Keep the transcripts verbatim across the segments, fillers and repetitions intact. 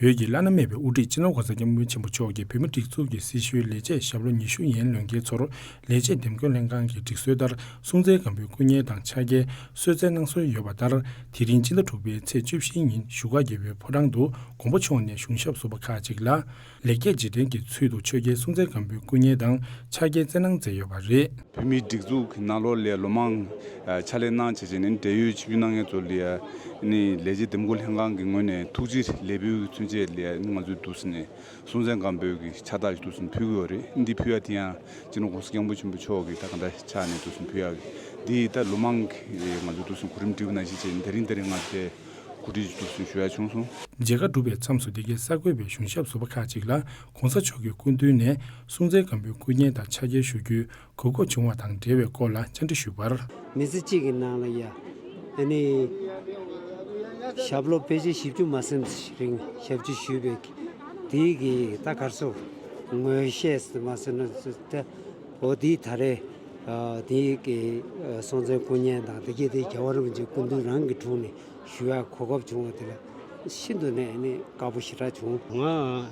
བོད་ཀྱི་བླ་ན་མེད་པའི་དབུ་ཁྲིད་སྤྱི་ནོར་༸གོང་ས་༸སྐྱབས་མགོན་ཆེན་པོ་མཆོག་གིས་བོད་མི་སྒྲིག་འཛུགས་ཀྱི་སྲི་ཞུའི་ལས་བྱེད་ཞབས་ལོ་ཉི་ཤུ་ཡན་ལོན་མཁན་ཚོར་ལས་བྱེད་འདེམས་བསྐོ་ལྷན་ཁང་གི་སྒྲིག་སྲོལ་ལྟར་སྲོང་བཙན་སྒམ་པོའི་སྐུ་བརྙན་དང་ཕྱག་འཁྱེར་གསོལ་སྩལ་གནང་སྲོལ་ཡོད་པ་ལྟར། དེ་རིང་སྤྱི་ཟླ་དྲུག་པའི་ཚེས་བཅུ་བཞི་ཉིན་བཞུགས་སྒར་རྒྱལ་པོའི་ཕོ་བྲང་དུ་མགོན་པོ་མཆོག་ནས་གཞུང་ཞབས་ཟུར་པ་ཁག་ཅིག་ལ་ལེགས་སྐྱེས་རྗེས་དྲན་གྱི་ཚུལ་དུ་ཆོས་རྒྱལ་སྲོང་བཙན་སྒམ་པོའི་སྐུ་བརྙན་དང་ཕྱག་འཁྱེར་སྩལ་གནང་མཛད་ཡོད་པ་རེད། བོད་མིའི་སྒྲིག་འཛུགས་ཀྱི་ནང་ལོགས་ལ་ལོ་མང་ཕྱག་ལས་གནང་བྱས་བྱས་ནས་འབྲེལ་ཡོད་ཆིབས་བསྒྱུར་གནང་མཁན་ཚོ་ལ་ནི་ལས་བྱེད་འདེམས་བསྐོ་ལྷན་ཁང་གི་ངོས་ནས་ཐུགས་རྗེ་ལེགས་འབུལ་མཚོན་ཆེད་ལ་ནི་ང་ཚོས་འདུག་སེ་ནས་སྲོང་བཙན་སྒམ་པོའི་གི་ཕྱག་རྟགས་ཤིག་འདུག་སེ་ཕུལ་གྱི་ཡོད་རེད། འདི་ཕུལ་ཡ་དེ་ཡང་སྤྱི་ནོར་༸གོང་ས་༸སྐྱབས་མགོན་ཆེན་པོ་མཆོག་གི་ད་གང་འདྲ་ཆགས་ནས་འདུག་སེ་ཕུལ་ཡ་གི་འདི་ད་ལོ་མང་གི་ང་ཚོས་འདུག་སེ་གོ་རིམ་བསྒྲིགས་པ་ནང་བཞིན་བྱས་ནས་དེ་རིང་དེ་རིང་ང་ཚོས་གོ་སྒྲིག་འདུག་སེ་ཞུ་ཡ་བྱུང་སོང་། མཇལ་ཁ་གྲུབ་པའི་མཚམས་སུ་འདི་གའི་གསར་འགོད་པས་གཞུང་ཞབས་ཟུར་པ་ཁག་ཅིག་ལ་༸གོང་ས་མཆོག་གི་སྐུ་མདུན་ནས་སྲོང་བཙན་སྒམ་པོའི་སྐུ་བརྙན་དང་ཕྱག་འཁྱེར་ཞུ་རྒྱུའི་གོ་སྐབས་བྱུང་བ་དང་འབྲེལ་བའི་སྐོར་ལ་བཅར་འདྲི་ཞུས་པར། མི་ཚེ་གཅིག་གི་ནང་ལ་ཡ། ཨ་ནི། ཞབས་ལོ་ཕལ་ཆེར་བཞི་བཅུ་མ་ཟིན་རིང་ཞབས་ཕྱི་ཞུས་པའི་དེའི་གི་ད་གར་སོ། ངོས་བཤད་མ་ཟིན་ན་ད་འོ་དེའི་ད་རེས་དེའི་གི་སྲོང་བཙན་སྐུ་བརྙན་དང་དེ་གའི་དེ་རྒྱལ་བ་རིན་པོ་ཆེའི་སྐུ་མདུན་རང་གི་དྲུང་ནས་ཞུ་ཡ་གོ་སྐབས་བྱུང་བ་དེ་ལ་ཤིན་ཏུ་ནས་ཨ་ནི་དགའ་པོ་ཞེ་དྲག་བྱུང་། ང་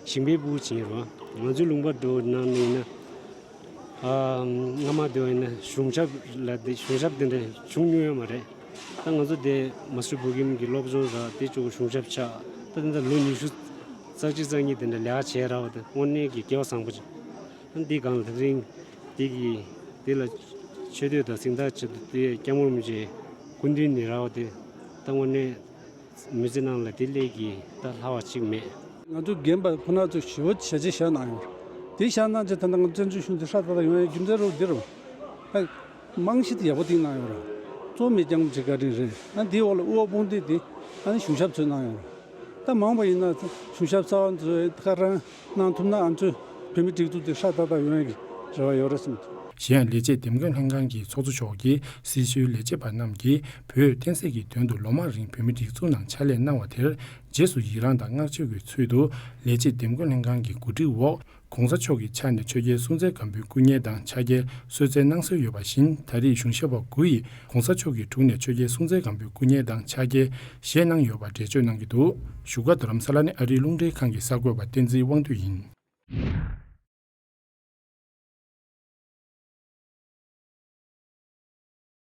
ཞིང་པའི་ཕྲུ་གུ་ཅིག་ཡིན་རུང་ང་ཚོའི་ལུང་པ་འགྲོ་ནང་ནས་ཡིན་ན། ཨ། སྔ་མ་དེ་བ་ཡིན་ན་གཞུང་ཞབས་ལ་དེ་གཞུང་ཞབས་དེ་འདྲ་བྱུང་མྱོང་ཡོད་མ་རེད། ད་ང་ཚོ་དེ་མ་སུ་བོད་ཁྱིམ་གྱི་སློབ་སྦྱོང་ར་དེ་ཅོག་གཞུང་ཞབས་ཆགས་ད་དེ་འདྲ་ལོ་ཉི་ཤུ་རྩ་གཅིག་རྩ་གཉིས་དེ་འདྲ་ལས་ཀ་བྱས་ར་བ་དེ་དངོས་གནས་ཀྱི་སྐལ་བ་བཟང་པོ་ཅིག་ཨ་འདི་སྒང་ལ་དེ་རིང་དེ་གི་དེ་ལ་ཆེ་བསྟོད་དང་གཟེངས་རྟགས་ཆེད་དུ་དེ་སྐྱབས་མགོན་རིན་པོ་ཆེ་སྐུ་མདུན་ནས་ར་བ་དེ་ད་དངོས་གནས། མི་ཚེ་ནང་ལ་དེ་ལས་ཀྱི་ད་ལྷ་བ་གཅིག་མེད། ང་ཚོ་རྒན་པ་ཁོ་ན་ཚོས་ཞེ་པོ་བྱས་རྗེས་བཞག་གནང་ཡོད་རེད། དེ་བཞག་གནང་རྗེས་ད་ལྟ་ང་ཚོ་བཙན་བྱོལ་གཞུང་འདི་སྲ་ཐག་ཐག་ཡོང་ཡའི་རྒྱུ་མཚན་རོགས་འདི་རུ། ཨ། རྨང་གཞི་དེ་ཡག་པོ་བཏིང་གནང་ཡོད་རེད། གཙོ་བོ་མི་རྐྱང་བྱེད་བཀའ་དྲིན་རེད། ཨ་འདིའི་འོག་ལ་དབུ་བ་དཔུང་སྡེ་དེ་ཨ་ནི་གཞུང་ཞབས་ཚོས་གནང་ཡོད་རེད། ད་མང་པོ་ཡིན་ན་གཞུང་ཞབས་གསར་བ་ཚོས་བཀའ་དྲིན། གནང་ཐུབ་ན་ང་ཚོའི་བོད་མི་སྒྲིག་འཛུགས་དེ་སྲ་ཐག་ཐག་ཡོང་ཡ་གི་རེ་བ་ཡོད་རེད་བསམ་འདུག་གཞན་ཡང་ལས་བྱེད་འདེམས་བསྐོ་ལྷན་ཁང་གི་ཚོགས་གཙོ་མཆོག་གིས་སྲི་ཞུའི་ལས་བྱེད་པ་རྣམས་ཀྱིས་བོད་བསྟན་སྲིད་ཀྱི་དོན་དུ་ལོ་མང་རིང་བོད་མི་སྒྲིག་འཛུགས་ནང་ཕྱག་ལས་གནང་བ་དེར་རྗེས་སུ་ཡི་རངས་དང་བསྔགས་བརྗོད་ཀྱི་ཚུལ་དུ་ལས་བྱེད་འདེམས་བསྐོ་ལྷན་ཁང་གི་གོ་སྒྲིག་འོག་༸གོང་ས་མཆོག་གི་ཕྱག་ནས་ཆོས་རྒྱལ་སྲོང་བཙན་སྒམ་པོའི་སྐུ་བརྙན་དང་ཕྱག་འཁྱེར་གསོལ་སྩལ་གནང་སྲོལ་ཡོད་པ་བཞིན། ད་རེས་གཞུང་ཞབས་པ་དགུ་ཡིས་༸གོང་ས་མཆོག་གི་དྲུང་ནས་ཆོས་རྒྱལ་སྲོང་བཙན་སྒམ་པོའི་སྐུ་བརྙན་དང་ཕྱག་འཁྱེར་བཞེས་གནང་ཡོད་པ་འགྲེལ་བརྗོད་གནང་གི་འདུག་བཞུགས་སྒར་རྡ་རམ་ས་ལ་ནས་ཨ་རིའི་རླུང་འཕྲིན་ཁང་གི་གསར་འགོད་པ་བསྟན་འཛིན་དབང་འདུས་ཡིན།